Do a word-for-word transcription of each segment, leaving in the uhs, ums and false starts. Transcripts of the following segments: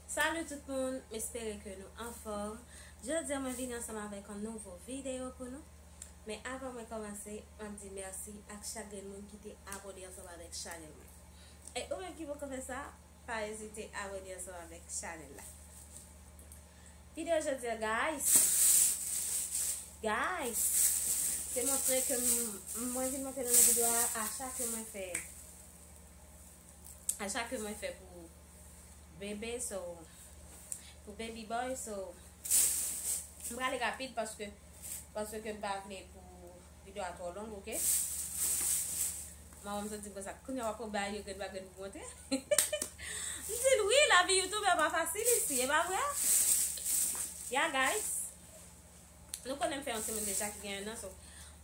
Salut tout moun, m espere ke nou anfòm. Jodi a mwen vini ansanm avèk yon nouvo videyo pou nou. Men avan mwen kòmanse, m ap di mèsi ak chak grenn moun ki te abòne ansanm avèk chanèl mwen. E ou menm ki poko fè sa, pa ezite abòne ansanm avèk chanèl la. Videyo jodi a, guys. Guys, se montre ke m- mwen vin montre nou nan videyo a, acha ke mwen fè. Acha ke mwen fè pou bebe, so, pou baby boy, so, m prale rapid paske, paske m pa vle pou videyo a twò long, oke? Manman m soti m konsa, kounye a w ap pran bagay yo grenn pa grenn pou montre. M di l, wi, lavi youtubè pa fasil isi, e pa vre? Ya, guys. Nou konnen m fè yon timoun deja ki gen en an, so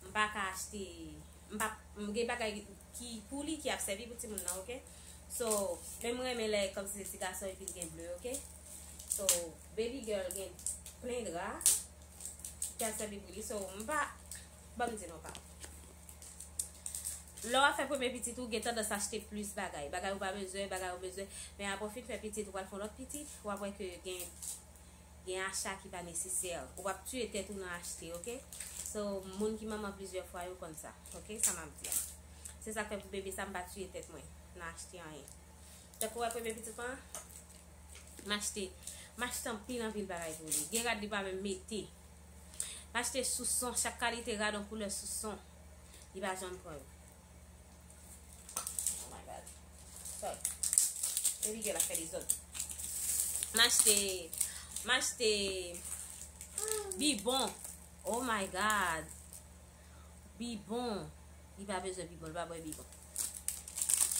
m pa ka achte, m pa, m gen bagay ki pou li ki ap sèvi pou timoun nan, oke? So, men m renmen lè kòmsi se ti gason epi l gen ble, oke? So, baby girl gen plen dra ki ap sèvi pou li, so m pa, ban m di nou pa. Lè w ap fè premye pitit ou, gen tandans achte plis bagay. Bagay ou pa bezwen, bagay ou bezwen. Men apre w fin fè pitit, ou pral fè yon lòt pitit, w ap wè ke gen gen acha ki pa nesesè. Ou p ap tiye tèt ou nan achte, oke? So, moun ki manman plizyè fwa yo konn sa, oke? Sa m ap di a. Se sa k fè pou bebe sa m pa tiye tèt mwen nan achte anyen. Tankou wè premye pitit mwen, m achte, m achte anpil, anpil bagay pou li. Gen rad li pa menm mete. M achte souson, chak kalite rad an koulè souson. Li pa janm pran yo. Oh my God. Sorry. Baby girl ap fè dezòd. M achte, m achte bibon. Oh my God. Bibon. Li pa bezwen bibon, li pa bwè bibon.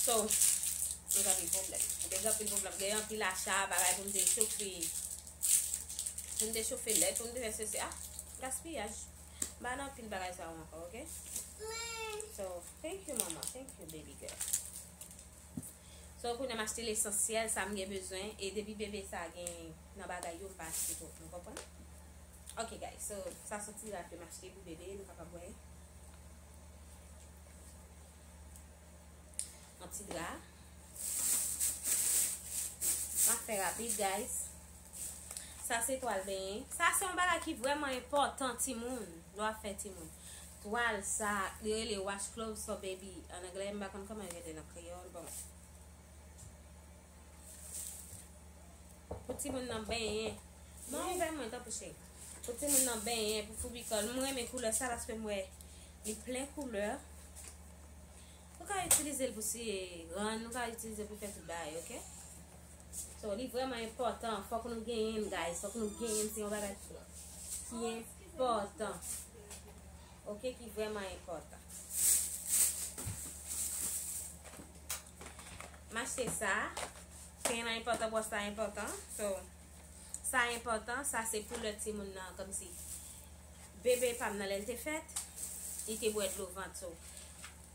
So, nou gen anpil pwoblèm. Nou gen anpil pwoblèm. Gen anpil acha, bagay pou m te chofe. Pou m te chofe lèt, pou m te fè sesi. Ah, gaspiyaj. M pa nan anpil bagay sa yo ankò, oke? So, thank you, mama. Thank you, baby girl. So, kounye a m achte lesansyèl, sa m gen bezwen. E depi bebe sa gen nan bagay yo, m pa achte twòp. Nou konprann? Ok, guys. So, sa se ti rad ke m achte pou bebe, nou kapab wè. Yon ti dra. M ap fè rapid, guys. Sa se twal benyen. Sa se yon bagay ki vrèman enpòtan, timoun. Lè w ap fè timoun. Twal sa, li rele washcloths for baby. An anglè, m pa konn kòman yo rele nan kreyòl. Bon. Pou timoun nan benyen. Non, ouvè mwen, tanpri, cheri. Pou timoun nan benyen, pou foubikòl. M renmen koulè sa paske m wè li plen koulè. Nou ka itilize l pou siye rann, nou ka itilize l pou fè tout bagay, oke? So, li vrèman enpòtan. Fòk nou genyen l, guys. Fòk nou genyen l. Se yon bagay ki enpòtan. Oke, ki vrèman enpòtan. M achte sa. Pen an enpòtan, bwòs la enpòtan. So, sa enpòtan. Sa se pou lè timoun nan, kòmsi bebe pa m nan, lè l te fèt, li te bwè dlo vant. So,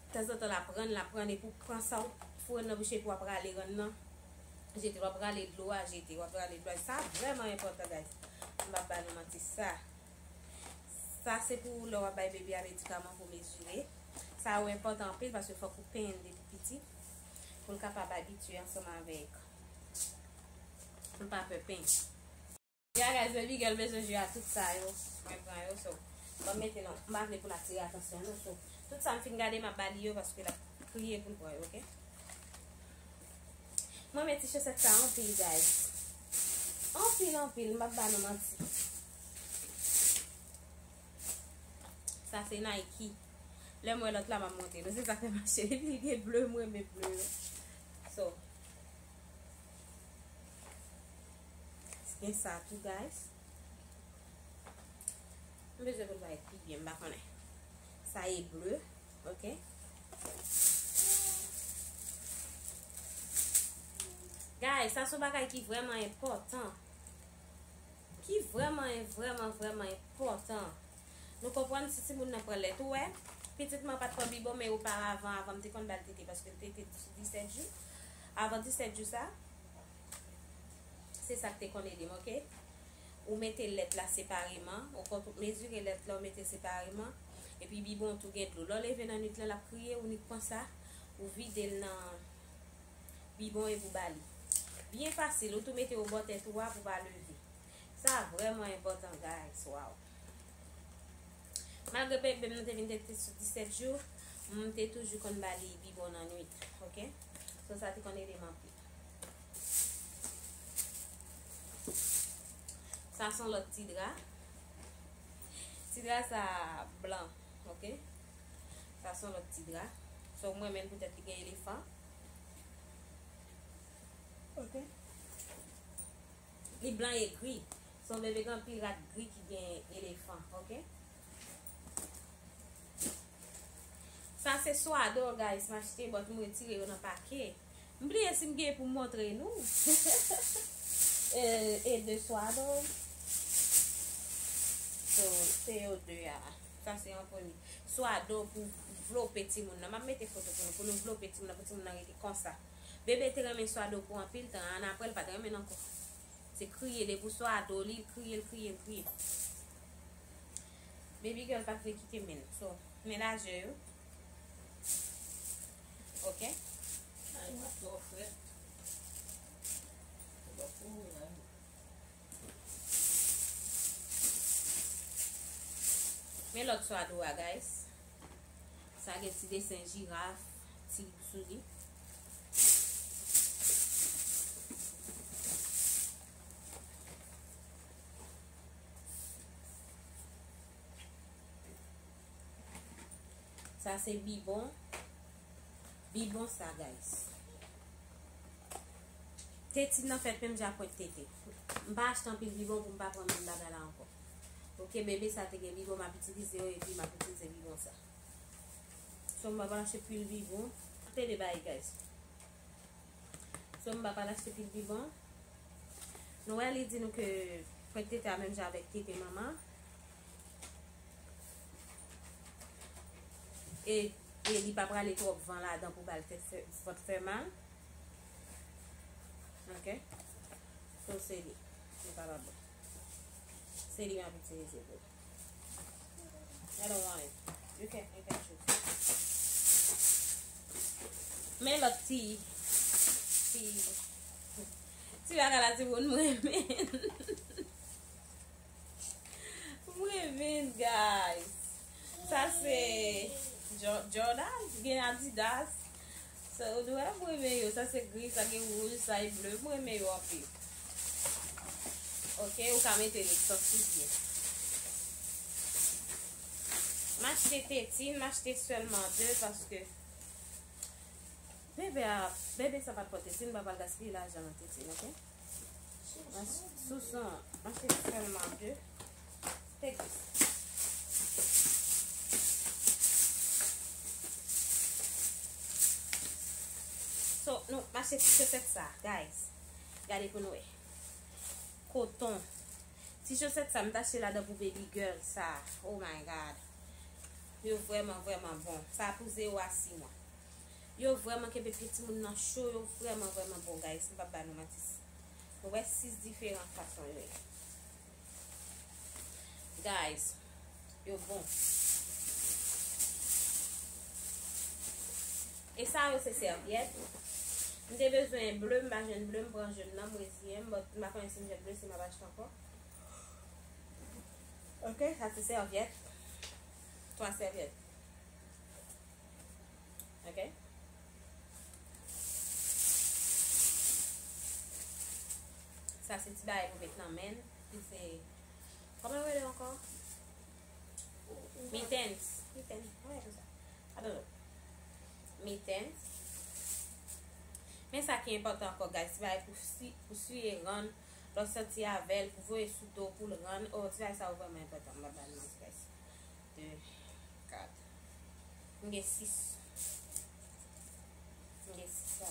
tanzantan l ap rann, l ap rann, epi w pran sa, w foure l nan bouch, epi w ap rale rann nan. Jete, w ap rale dlo a, jete, w ap rale dlo a. Sa vrèman enpòtan, guys. M p ap ba nou manti, sa. Sa se pou lè w ap bay bebe a medikaman pou mezire. Sa yo enpòtan anpil paske fòk ou penyen l depi piti pou l kapab abitye ansanm avèk. M pa pè pen. Ya, guys, baby girl bezwen jwe a tout sa yo. Mwen pran yo, so. Ban m mete non. M pa vle pou l atire atansyon nou, so. Tout sa m fin gade, m ap ba li yo paske l ap kriye pou l pran yo, oke? Mwen renmen ti chosèt sa anpil, guys. Anpil, anpil, m p ap ba nou manti. Sa se Nike. Lè m wè lòt la, m ap montre nou. Se sa k fè m achte li. Li gen ble, m renmen ble yo. So, gen sa tou, guys. M bezwen pou l parèt pi byen, m pa konnen. Sa e ble, oke? Guys, sa se yon bagay ki vrèman enpòtan. Ki vrèman, vrèman, vrèman enpòtan. Nou konprann si timoun nan pran lèt. Ou wè, pitit mwen pa t pran bibon, men oparavan, avan m te konn ba l tete, paske l tete sou disèt jou. Avan disèt jou sa, se sa k te konn ede m, oke? Ou mete lèt la separeman, ou konn mezire lèt la, ou mete separeman, epi bibon tou gen dlo. Lè w leve nan nwit lan, l ap kriye, ou nik pran sa, ou vide l nan bibon epi w ba li. Byen fasil, ou tou mete yo bò tèt ou a pou pa leve. Sa vrèman enpòtan, guys. Wow. Malgre bebe m nan te vin tete sou disèt jou, m te toujou konn ba li bibwon nan nwit, oke? So, sa te konn ede m anpil. Sa se yon lòt ti dra. Ti dra sa blan, oke? Sa se yon lòt ti dra. So, m renmen l poutèt li gen elefan. Oke? Li blan e gri. Se yon bebe gen anpil rad gri ki gen elefan, oke? Sa se swadò, guys, m achte, but m retire yo nan pake. M bliye si m gen pou m montre nou. E, e de swadò. So, se yo de a. Sa se yon premye. Swadò pou vlope timoun nan. M ap mete foto pou nou, pou nou vlope timoun nan, pou timoun nan rete konsa. Bebe te renmen swadò pou anpil tan, ann apre l pa t renmen l ankò. Se kriye, depi w swadò li, l kriye, l kriye, l kriye. Baby girl pa t vle kite men l. So, men lajè yo. Oke? Ay, mwen twò frèt. Se pa pou mwen la. Men lòt swadò a, guys. Sa gen ti desen jiraf, ti sou li. Sa se bibwon. Bibwon sa, guys. Tete nan fèt menm jan ak pwent tete. M pa achte anpil bibwon pou m pa pran menm bagay la ankò. Oke, bebe sa te gen bibwon, m ap itilize yo, epi m ap itilize bibwon sa. So, m pa pral achte pil bibwon. Tande bagay, guys. So, m pa pral achte pil bibwon. Nou wè, li di nou ke pwent tete a menm jan avèk tete manman. E, e li pa prale twòp van ladan pou ba l tèt fè, vant fè mal. Oke? So, se li. Li pa, pa bon. Se li m ap itilize pou. I don't want it. You can, you can choose. Men lòt ti, ti, ti bagay la, ti moun mwen men. Mwen vin, guys. Sa se Jo-, Jordan, gen Adidas. So, ou wè, mwen renmen yo. Sa se gri, sa gen wouj, sa e ble. Mwen renmen yo anpil. Oke, ou ka mete li santi byen. M achte tetin, m achte sèlman de paske bebe a, bebe sa pa t pran tetin, m pa pral gaspiye lajan nan tetin, oke? Mwen sou son, m achte sèlman de. Take this. So, nou, m achte ti chosèt sa, guys. Gade pou nou wè. Koton. Ti chosèt sa, m t achte ladan pou baby girl sa. Oh my God. Yo vrèman, vrèman bon. Sa pou zewo a sis mwa. Yo vrèman kenbe pye timoun nan cho, yo vrèman, vrèman bon, guys. M p ap ba nou manti. Nou wè sis diferan fason yo ye. Guys, yo bon. E sa yo se sèvyèt. M te bezwen ble, m pa jwenn ble, m pran jòn nan, m reziyen m, but m pa konnen si m jwenn ble, si m ap achte ankò. Oke, sa se sèvyèt. Twa sèvyèt. Oke? Sa se ti bagay pou met nan men. Li se, kòman yo rele ankò? Mittens. Mittens. Kòman yo rele sa? I don't know. Mittens. Men sa ki enpòtan ankò, guys, ti bagay pou si-, pou siye rann, lè w soti avè l, pou voye sou do w, pou l rann. Oh, ti bagay sa yo vrèman enpòtan, m pa ba nou manti, guys. De, kat. M gen sis. M gen sis la.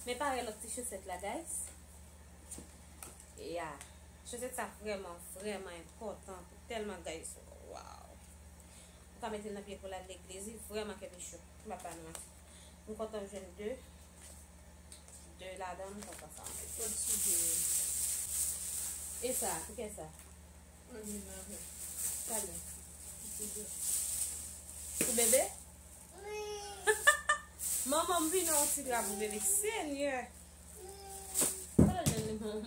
Men pare lòt ti chosèt la, guys. Ya. Chosèt sa vrèman, vrèman enpòtan pou tèlman, guys. Wow. Ou ka mete l nan pye pou l al legliz. Li vrèman kenbe cho. M pa ba nou manti. M kontan m jwenn de. De ladan, m kontan sa. Kot sou de. E sa, pou kè sa? Mwen vin avè. Sa gen? Pou bebe? Wi. Manman m vin yon ti dra pou bebe, Senyè. Kote l jwenn li manman?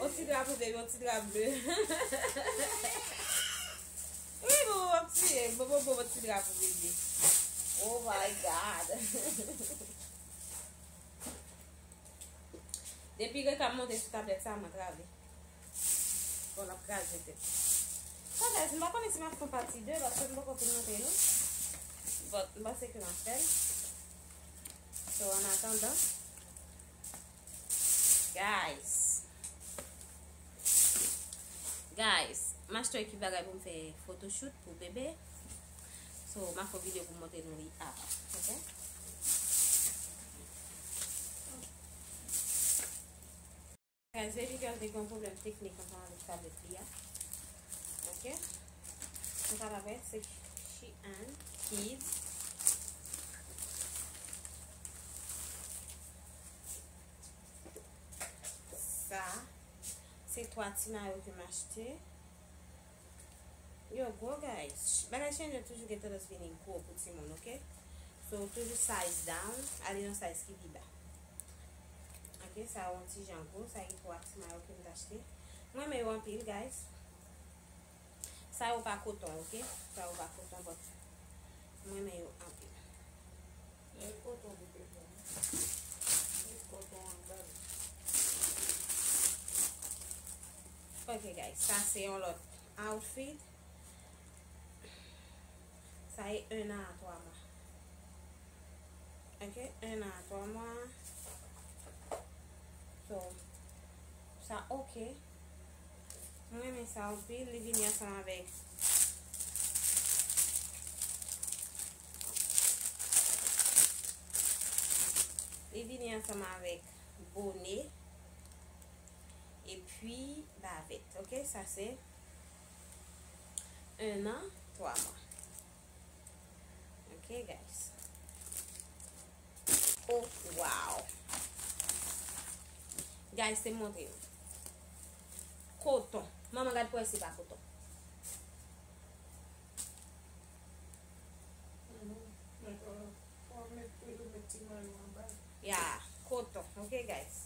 Yon ti dra pou bebe, yon ti dra ble. Wi, bobo, bobo, ti, bobo, bobo, ti dra pou bebe. Oh my God. Depi Reka monte sou tablèt sa, mwen trave. Bon, l ap kraze tèt. So, guys, m pa konnen si m ap fè yon pati de, paske m poko fin montre nou. But, m panse ke m ap fè l. So, an atandan, guys. Guys, m achte ekip bagay pou m fè photoshoot pou bebe. So, m ap fè yon videyo pou m montre nou li avan. Ok? Guys, baby girl te gen yon pwoblèm teknik ansanm avèk tablèt li a. Ok? Nou ka pa wè, se Shein Kids. Sa, se twa ti mayo ke m achte. Yo gwo, guys. Bagay Shein yo toujou gen tandans vini gwo pou timoun, ok? So, toujou size down, ale nan size ki pi ba. Ok, sa yo yon ti jan gwo, sa e twa ti mayo ke m t achte. Mwen renmen yo anpil, guys. Sa yo pa koton, ok? Sa yo pa koton, but mwen renmen yo anpil. Ok, guys, sa se yon lòt outfit. Sa e un an a twa mwa. Ok, un an a twa mwa. So, sa ok. Mwen renmen sa anpil. Li vini ansanm avèk Li vini ansanm avèk bone epi bavèt. Ok, sa se un an, twa mwa. Ok, guys. Oh, wow. Guys, se montre nou. Koton. Manman, gad pou wè si se pa koton. Ya, koton. Ok, guys.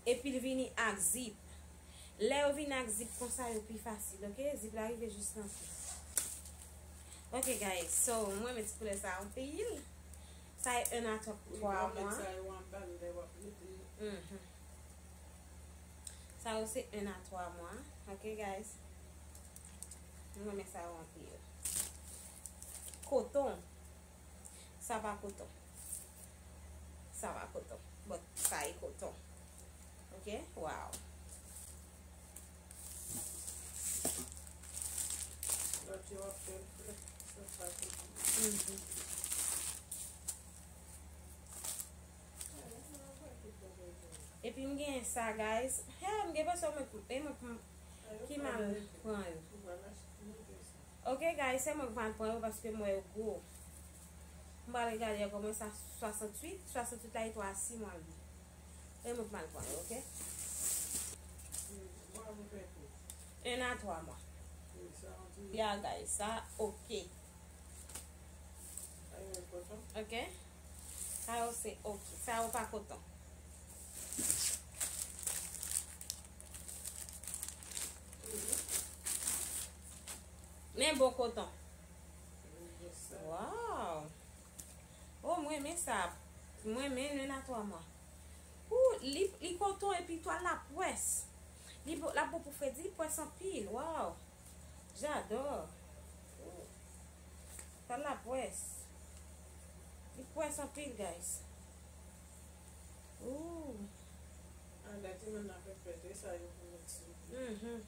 Epi l vini ak zip. Lè yo vin ak zip konsa, yo pi fasil, ok? Zip la rive jis nan kou. Ok, guys, so, mwen renmen ti koulè sa anpil. Sa e un a twa mwa. Mhm. Sa yo se un a twa mwa, ok, guys? Mwen renmen sa yo anpil. Koton. Sa pa koton. Sa pa koton. But sa e koton. Ok? Wow. Lòt yo ap fè l fre. Sa pa koton. Mhm. Epi m gen sa, guys. He, m gen pase mwen, e mwen ki mal pran yo. Ok, guys, se mwen k mal pran yo paske m wè yo gwo. M pral gade ankò, mwen sa swasanntuit, swasanntuit la e twa a sis mwa li. E mwen k mal pran yo, ok? Un a twa mwa. Ya, guys, sa ok. Ok? Sa yo se ok. Sa yo pa koton. Men bon koton. Wow. Oh, mwen renmen sa. Mwen renmen un a twa mwa. Ou, li, li koton epi twal la pwès. Li bo-, l ap bon pou fredi, li pwès anpil. Wow. J'adore. Twal la pwès. Li pwès anpil, guys. Ooh. Ann dati moun nan fè fèt, e sa yo pou met sou. Mhm.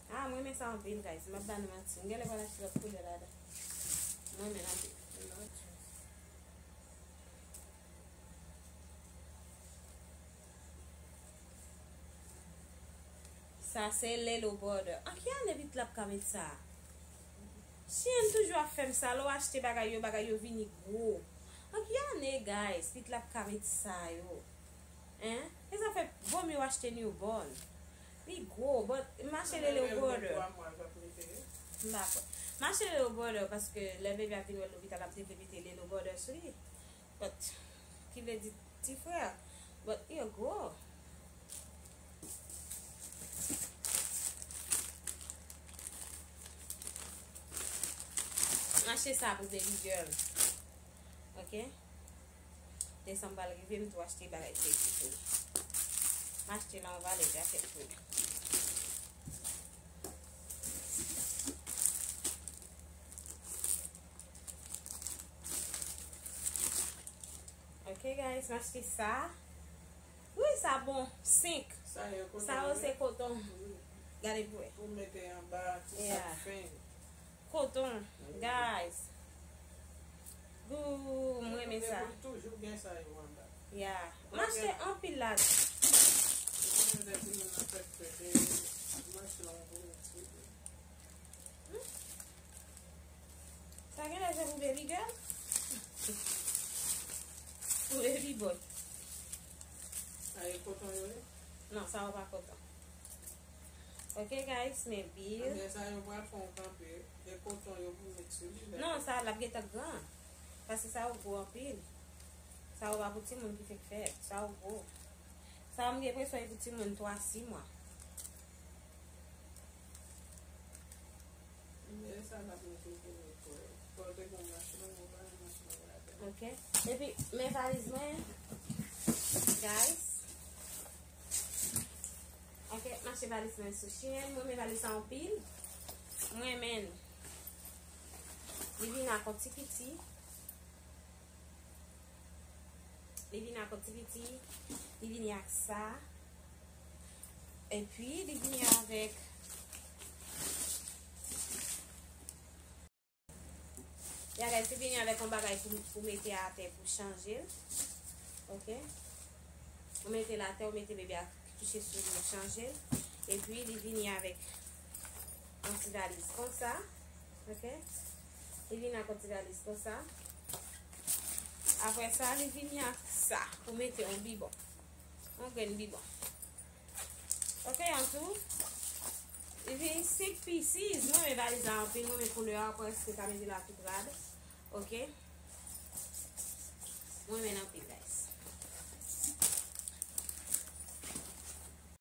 Ah, mwen renmen sa anpil, guys. M ap ba nou manti. M genlè pral achte lòt koulè ladan. Mwen renmen l anpil. Sa se Lelo Border. An ki ane pitit la ap ka met sa? Shein toujou ap fè m sa. Lè w achte bagay yo, bagay yo vini gwo. An ki ane, guys, pitit la ap ka met sa yo? Hein? E sa fè vòmye w achte newborn. Li gwo, but m achte Lelo Border. M pa kwè. M achte Lelo Brother paske lè bebe a vin wè l lopital, ap te vle mete Lelo Brother sou li. But, ki vle di ti frè. But, yo gwo. M achte sa pou baby girl. Ok? Desanm pral rive, m tou achte bagay sexy pou li. M achte la yon valè djakèt pou li. Ok, guys, m achte sa. Wi, sa bon. Senk. Sa yo koton, se koton. Wi. Gade pou wè. Pou mete anba, ti sa fen. Koton, guys. Gou, m renmen sa. Toujou gen sa yo anba. Ya. M achte anpil ladan. Mwen lè timoun nan fèk fèt, e, manch lan gwo, mèsi. Hmm? Sa genlè se pou baby girl? Pou baby boy. Sa e koton yo ye? Non, sa yo pa koton. Ok, guys, men bil. Ebyen, sa yo pral fè yon kanpe. E koton yo pou met sou li, lè. Non, sa l ap gentan gran. Paske sa yo gwo anpil. Sa yo pa pou timoun ki fèk fèt. Sa yo gwo. Sa yo m gen enpresyon e pou timoun twa, sis mwa. Men sa n ap mete pou nou kwè. Fò w te gen yon machine, ou pa gen machine ladan. Ok. Epi, men valiz mwen, guys. Ok, m achte valiz mwen sou Shein. Mwen renmen valiz sa anpil. Mwen renmen l. Li vin ak yon ti piti. Li vini ak yon ti piti. Li vini ak sa. Epi, li vini avèk, ya, guys, li vini avèk yon bagay pou, pou mete atè pou chanje l. Ok? Ou mete l atè, ou mete bebe a kouche sou li, ou chanje l. Epi, li vini avèk yon ti valiz konsa. Ok? Li vini ak yon ti valiz konsa. Apre sa, li vini ak sa pou mete yon bibon. Yon grenn bibon. Ok, an tou. Li vini six pieces. Mwen renmen valiz la anpil. Mwen renmen koulè a. Prèske ka mete la tout rad. Ok. Mwen renmen l anpil, guys.